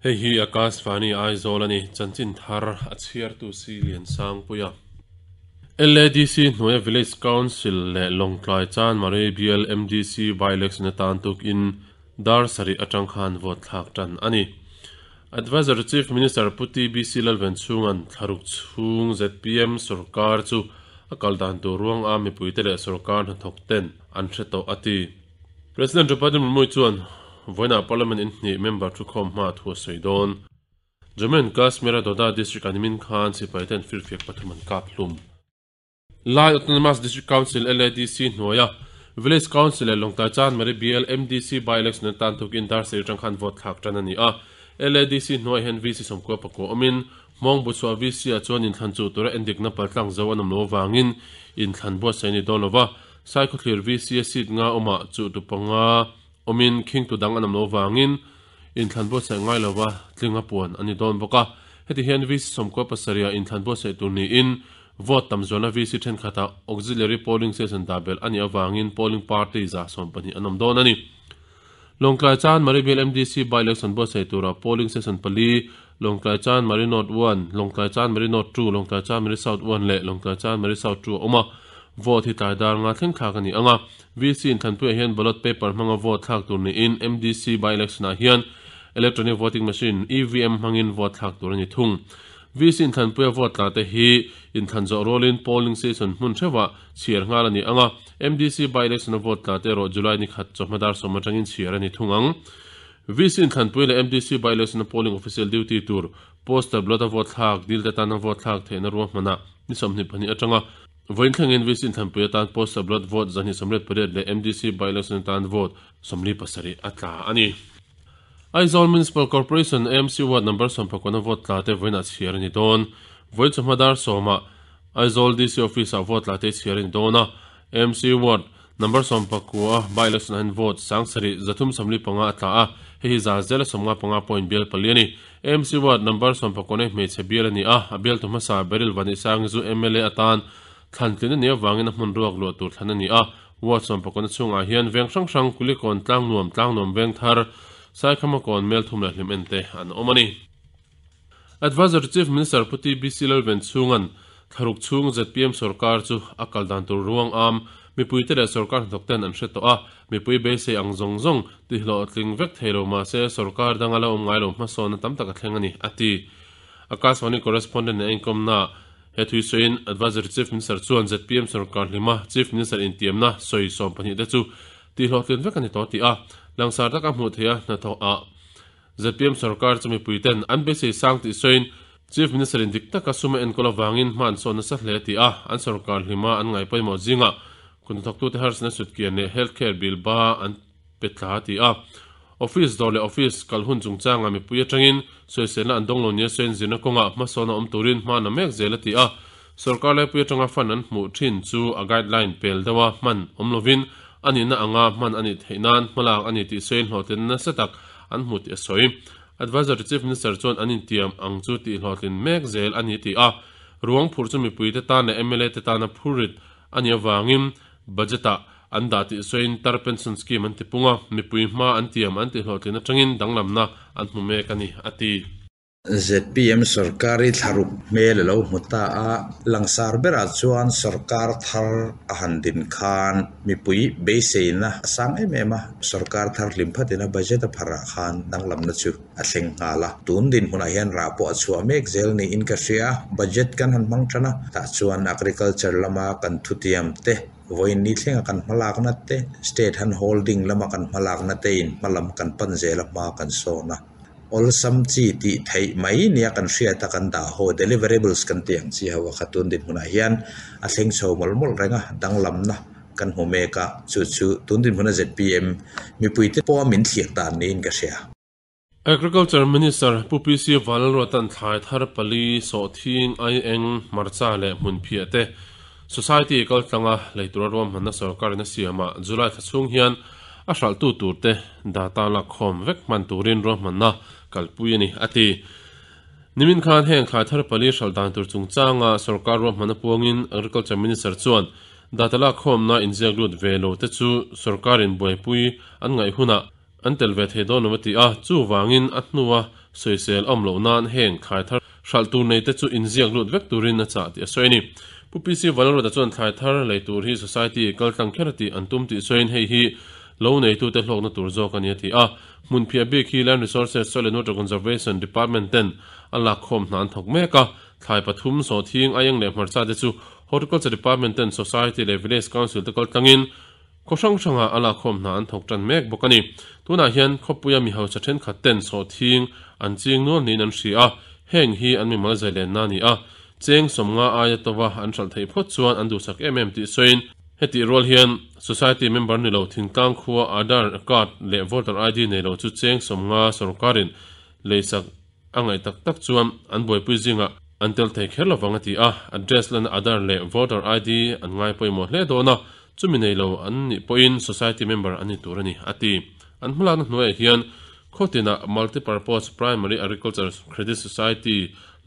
Hei hi Akashvani Aizawl a ni, chanchin thar a chhiartu si Liansangpuia. LADC hnuaia Village Council leh Lawngtlai Chanmari Bial MDC by-election atan tukin dar sarih atang khan vote thlak tan a ni. Adviser Chief Minister Pu TBC Lalvenchhunga'n thlaruk chhung zpm sorkar chu a kal dan tur ruang a mipuite leh sorkar hnathawk ten an hre tawh a ti. President Draupadi Murmu chuan vawiinah Parliament in hnih member thukhawm hma thu a sawi dawn. Jammu and Kashmir-a Doda district-ah nimin khan sipai ten firfiak pathum an kap hlum. Lai Autonomous District Council, LADC, hnuaia Village Council leh Lawngtlai Chanmari Bial MDC by-election atan tukin dar sarih atang khan vote thlak tan a ni a. LADC hnuaiah hian VC 94 awmin Hmawng Buchhuah VC-ah chuan inthlan chuh tura endikna paltlang zo an awm lo avangin inthlan buatsaih a ni dawn lo va. Saikhawthlir VC-a seat nga awmah chuh tu panga awmin khingtu dang an awm lo avangin inthlan buatsaih ngai lova tlinga puan a ni dawn bawk a. Heti hian VC 97 ah inthlan buatsaih tur niin vote tam zualna VC thenkhatah auxiliary polling station dah belh a nih avangin polling party 12 an awm dawn a ni. Lawngtlai Chan Maribial MDC by-election buatsaih tura polling station pali, Lawngtlai Chan Mari North 1, Lawngtlai Chan Mari North 2, Lawngtlai Chan Mari South 1 leh Lawngtlai Chan Mari South 2 a awm a. Vote hi tlai dar nga thleng thlak a ni ang a. VC inthlanpuiah hian ballot paper hmanga vote thlak tur niin MDC by-election ah hian electronic voting machine, EVM, hmangin vote thlak tur a ni thung. VC inthlanpuia vote tla te hi inthlan zawh rualin polling station hmun theuhah chhiar nghal a ni ang a. MDC by-election a vote tla te erawh July ni khat chawhma dar sawm atangin chhiar a ni thung ang. VC inthlanpui leh MDC by-election a polling official duty tur postal ballot a vote thlak dil te tana vote thlak theihna ruahmanah ni 22 atanga vawiin thlengin VC inthlanpui atan postal ballot vote 288 leh MDC by-election atan vote 47 a tla a ni. Aizawl Municipal Corporation, AMC, ward number 19 a vote tla te vawiinah chhiar a ni dawn. Vawiin chawhma dar sawmah Aizawl DC Office-ah vote la te chhiar a ni dawn a, AMC Ward Number 19 a by-election ah hian vote 7335 a tla a, hei hi za zela 55 point bial pali a ni. AMC Ward Number 19 hi hmeichhe bial a ni a, a bialtu hmasa Beryl Vanisangi chu mla atan thlan tlin a nih avangin a hmun ruak luah tur thlan a ni a. Ward 19 chhungah hian veng hrang hrang Kulikawn, Tlangnuam, Tlangnuam Vengthar, Saikhamakawn, Melthum leh Hlim te an awm a ni. Adviser to Chief Minister Pu TBC Lalvenchhunga'n thlaruk chhung zpm sorkar chu a kal dan tur ruang am mipuite leh sorkar hnathawk ten an hre tawh a, mipui beisei ang zawng zawng tihlawhtling vek thei lo mahse sorkar danga la awm ngai lo hmasawnna tam tak a thleng a ni, a ti. Akashvani correspondent nen a inkawmna he thui sawiin Adviser to Chief Minister chuan zpm sorkar hlima Chief Minister intiamna sawi 12 te chu tihlawhtlin vek a ni tawh a ti a, langsar taka hmuh theih a hnathawh ah Zpm sorkar chu mipui ten an beisei sang tih sawiin Chief Minister in dik taka sum a enkawl avangin hma an sawn nasa hle tih a, an sorkar hlima an ngai pawimawh zingah kutnathawktute harsatna sutkian leh health care bill ba an pe tla tih a, office dawr leh office kal hun chungchangah mipui atangin sawiselna an dawng lo nia sawiin zirna kawngah hmasawn a awm turin hma na mek zel a ti a, sorkar laipui atanga fund an hmuh thin chu a guideline pel deuha hman awm lovin a nihna anga hman a nih theih nan hmalak a ni tih sawiin hlawhtlinna nasa tak an hmu tih a sawi. Adviser to Chief Minister chuan an intiam ang chu tih hlawhtlin mek zel a ni tih a, ruang phurh chu mipuite tan leh mla te tana phurrit a nih avangin budget-ah an dah tih sawiin tar pension scheme an ti pung a, mipui hma an tiam an tih hlawhtlin atangin danglamna an hmu mek a ni, a ti. Zpm sorkari thlaruk hmel a lo hmu ta a, langsar berah chuan sorkar thar a han din khan mipui beiseina a sang em em a, sorkar thar hlim phatin a budget a pharah khan danglamna chu a thleng nghal a. Tun dinhmunah hian rah pawh a chhuah mek zel niin ka hria a, budget kan han hmang tan a, tah chuan agriculture lama kan thutiam te, vawiin ni thlenga kan hmalakna te, state han holding lama kan hmalakna te in hmalam kan pan zel a hma kan sawn a. Awlsam chi tih theih mai nia kan hriat a kan dah haw deliverables kan tih ang chi ho a kha tun dinhmunah hian a thleng chho mawlh mawlh reng a danglamna kan hmu mek a chu chu tun dinhmuna zpm mipuite pawha min thlir dan niin ka hria. Agriculture Minister Pu PC Vanlalruata'n thlai thar pali sawhthing aieng hmarcha leh hmunphiah te Society kaltlanga lei tura ruahmanna sorkarin a siamah July thla chhung hian a hralhtu turte data lakkhawm vek hman turin ruahmanna kalpui a ni, a ti. Nimin khan heng thlai thar pali hralh dan tur chungchanga sorkar ruahmanna puangin Agriculture Minister chuan data lakkhawmna inziak lut ve lo te chu sorkarin buaipui an ngaih hunah an tel ve thei dawn lo a ti a, chuvangin a hnua Sawisel awm loh nan heng thlai thar hralh tur nei te chu inziak lut vek turin a chah tih a sawi a ni. Pu PC Vanlalruata chuan thlai thar lei tur hi society kal tlang kher a tih an tum tih sawiin hei hi lo neitute hlawkna tur zawk a ni a ti a. Hmunphiah bik hi Land Resources, Soil and Water Conservation Department ten a lakkhawm hna an thawk mek a. Thlai pathum, sawhthing, aieng leh hmarcha te chu Horticulture Department ten Society leh Village Council te kal tlangin Khaw hrang hrangah a lakkhawm hna an thawk tan mek bawk a ni. Tunah hian khawpuia mi hausa thenkhat ten sawhthing an ching nual niin an hria a, heng hi an mimal zailenna a ni a. Cheng sawmnga aia tova an hralh theih phawt chuan an duhsak em em tih sawiin, hetih rual hian Society member ni lo thingtlang khua Aadhaar card leh Voter ID nei lo chu cheng sawmnga sawrkarin leisak A ngaih tak tak chuan an buaipui zingah an tel thei kher lovang a ti a, address lana Aadhaar leh Voter ID an ngai pawimawh hle dawn a, chumi nei lo an nih pawhin society member an ni tur a ni, a ti. An hmalakna hnuaiah hian khaw tinah Multi-purpose Primary Agriculture Credit Society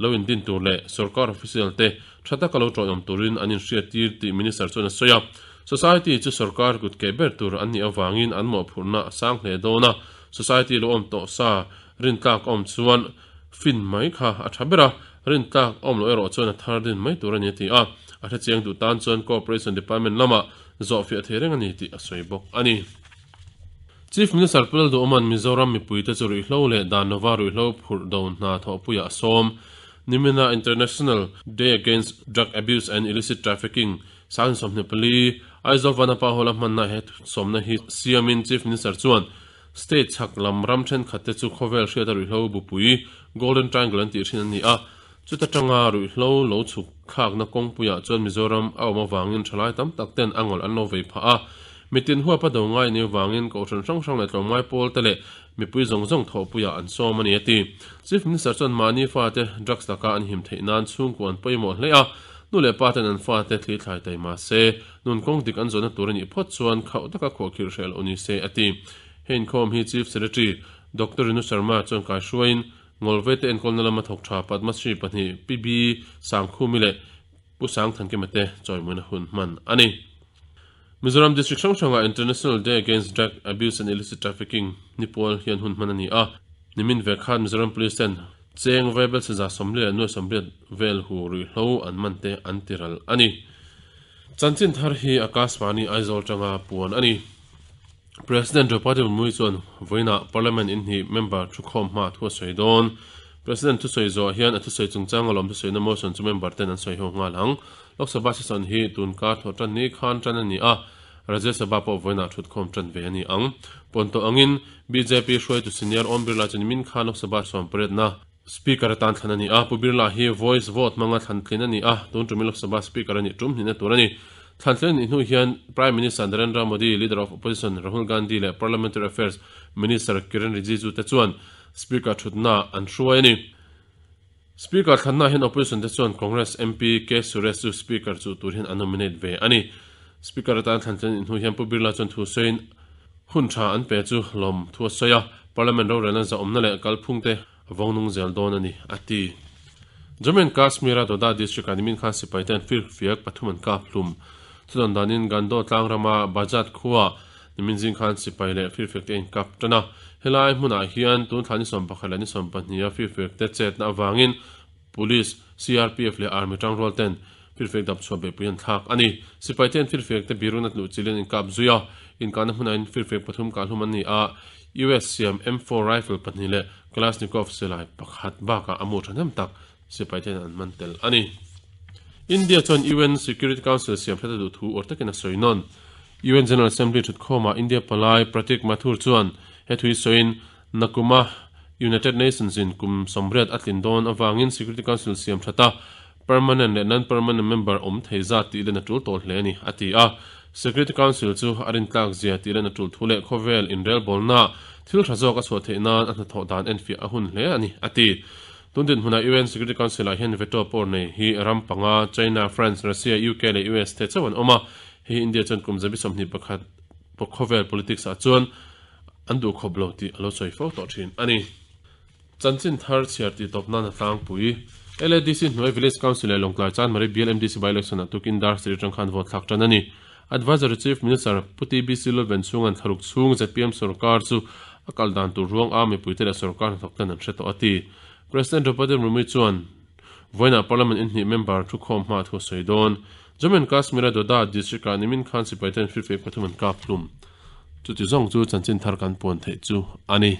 lo indin tur leh sorkar official te tha taka lo tawihawm turin an inhriattir tih Minister chuan a sawi a. Society chu sorkar kut keh ber tur an nih avangin an mawhphurhna a sang hle dawn a, society lo awm tawh sa Rintlak awm chuan fin mai kha a tha ber a, rintlak awm loh erawh chuan a thar din mai tur a ni a ti a, a hrechiang duh tan chuan Cooperation Department lamah zawhfiah thei reng a ni tih a sawi bawk a ni. Chief Minister Pu Lalduhawma'n Mizoram mipuite chu ruihhlo leh dan lova ruihhlo phurh do hna thawhpuiah a sawm. Nimina International Day Against Drug Abuse and Illicit Trafficking sang 24 Aizawl Vanapa Hall-a hmanna he sawmna hi siamin Chief Minister chuan State chhak lam ram thenkhat te chu khawvel hriata ruihhlo bupui Golden Triangle an tih thin an ni a, chuta tanga ruihhlo lo chhuk thlakna kawngpuiah chuan Mizoram a awm avangin thalai tam tak ten a ngawlh an lo vei phah a. Mitin huapa do ngai a nih avangin kohhran hrang hrang leh tlawmngai pawl te leh mipui zawng zawng thawhpuiah an sawm a ni a ti. Chief Minister chuan mahni fate drugs laka an him theih nan chhungkua an pawimawh hle a, nu leh pa ten an fate thli thlai tai mahse, Nun kawng dik an zawhna tur a nih phawt chuan khauh taka khuahkhirh hreh loh ni se, a ti. He inkhawm hi Chief Secretary Doctor Rinu Sharma chuan kaihruaiin Ngawlvete enkawlna lama thawk tha Padma Shri pahnih Pi B Sangkhumi leh Pu Sangthankima te chawimuina hun hman a ni. Mizoram District hrang hrangah International Day Against Drug Abuse and Illicit Trafficking ni pual hian hun hman a ni a. Nimin ve khan Mizoram Police ten cheng vaibel saza 40 leh nuai 80 vel hu ruihhlo an man te an ti ral a ni. Chanchin thar hi Akashvani Aizawl tanga puan a ni. President Draupadi Murmu chuan vawiinah Parliament inhnih member thukhawm hma thu a sawi dawn. President thusawi zawh hian a thusawi chungchanga lawm thusawiina motion chu member ten an sawi ho nghal ang. Lok Sabha session hi tun kar thawh tan ni khan tan a ni a, Rajya Sabha pawh vawiinah thutkhawm tan ve a ni ang. Puan tawh angin bjp hruaitu senior Om Birla chu nimin khan Lok Sabha sawmpariatna Speaker atan thlan a ni a, Pu Birla hi voice vote hmanga thlan tlin a ni a, tun ṭumin Lok Sabha Speaker a nih ṭum hnihna tur a ni. Thlan tlin a nih hnu hian Prime Minister Narendra Modi, Leader of Opposition Rahul Gandhi leh Parliamentary Affairs Minister Kiren Rijiju te chuan Speaker ṭhutna an hruai a ni. Speaker thlanna hian Opposition te chuan Congress MP K Suresh chu Speaker chuh tur hian an nominate ve a ni. Speaker atan thlan tlin a nih hnu hian Pu Birla chuan thu sawiin hun ṭha an pe chu lawm thu a sawi a, Parliament rorelna zahawmna leh kalphungte a vawng nung zel dawn a ni, a ti. Jammu and Kashmir-a Doda district-ah nimin khan sipaite an firfiak pathum an kap hlum. Chudan danin Gando tlang rama Bajat khuaah nimin zing khan sipai leh firfiakte a inkap tan a. Helai hmunah hian tun thla ni 11 leh ni 12 a firfiakte chetna avangin Police, CRPF leh Army tangrual ten firfiak dap chhuah beihpui an thlak a ni. Sipaite an firfiakte birun a tluh chilin an inkap zui a, inkahna hmunah in firfiak pathum kahhlum an ni a, US siam M4 rifle pahnih leh Kalashnikov silai pakhat bakah a mu thahnem tak sipai ten an man tel a ni. India chuan UN Security Council siam hret a duh thu uar takin a sawi nawn. UN General Assembly thutkhawmah India palai Pratik Mathur chuan he thui sawiin Nakuma United Nations in kum 80 a tlin dawn avangin Security Council siam that a, permanent leh non-permanent member awm thei zat tih len a tul tawh hle a ni, a ti a. Security Council chu a rintlak zia tih len a tul thu leh khawvel inrelbawlna thil tha zawk a chhuah theih nan a hnathawh dan enfiah a hun hle a ni, a ti. Tun dinhmunah UN Security Council-ah hian veto pawr nei hi ram panga, China, France, Russia, UK leh US te chauh an awm a, hei hi India chuan kum 21 khawvel politics-ah chuan an duh khawp lo tih a lo sawi fo tawh thin a ni. Chanchin thar chhiar tih tawp nan a tlangpui. LADC hnuai Village Council leh Lawngtlai Chanmari Bial MDC by-election ah tukin dar siri atang khan vote thlak tan a ni. Advisory Chief Minister Pu TBC Lulven chhunga'n thlaruk chhung zpm sorkar chu A kal dan tur ruang a mipuite leh sorkar hnathawk ten an hre tawh a ti. President Draupadi Murmu chuan vawiinah Parliament inhnih member thukhawm hma thu a sawi dawn. Jammu and Kashmir-a Doda district-ah nimin khan sipaiten firfek pathum an kap hlum. Chuti zawng chu chanchin thar kan puan theih chu a ni.